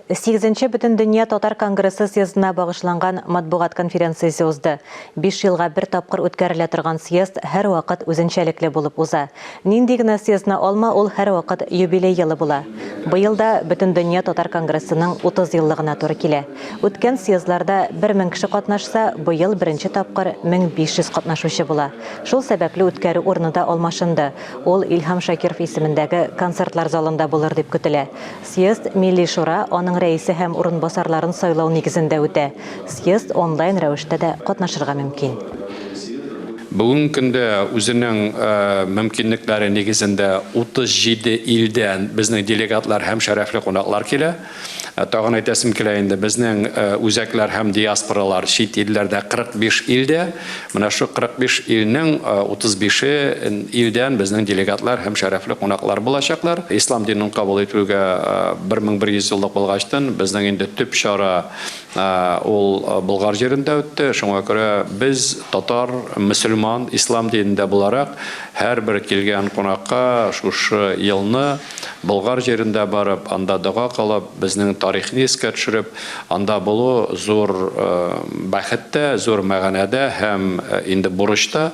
Сигезенче Бөтендөнья татар конгрессы съездына багышланган матбугат конференциясе узды. Биш елга бер тапкыр үткәрелә торган съезд һәрвакыт үзенчәлекле булып уза. Нинди генә съездны алма, ул һәрвакыт юбилей елы була. Быел да Бөтендөнья татар конгрессының 30 еллыгына туры килә. Үткән съездларда 1000 кеше катнашса, быел беренче тапкыр 1500 катнашучы була. Шул сәбәпле үткәрү урыны да алмашынды. Ул Илһам Шакиров исемендәге концертлар залында булыр дип көтелә. Съезд Милли Шура, аның рәисе һәм урынбасарларын сайлау нигезендә үтә. Съезд онлайн рәвештә дә катнашырга мөмкин. Бүгенге көндә үзенең мөмкинлекләре нигезендә 37 илдән безнең делегатлар һәм шәрәфле кунаклар килә. Тагын әйтәсем килә инде, безнең үзәкләр һәм диаспоралар чит илләрдә 45 илдә. Менә шул 45 илнең 35-е илдән безнең делегатлар һәм шәрәфле кунаклар булачаклар. Ислам динен кабул итүгә 1100 еллык булгачтын, безнең инде төп чара ул Болгар җирендә үтте. Шуңа күрә без, татар, мөселман, ислам динендә буларак, һәрбер килгән кунакка шушы елны Болгар җирендә барып, анда дога кылып, безнең тарихны искә төшереп, анда булу зур бәхет тә, зур мәгънә дә һәм инде бурыч та.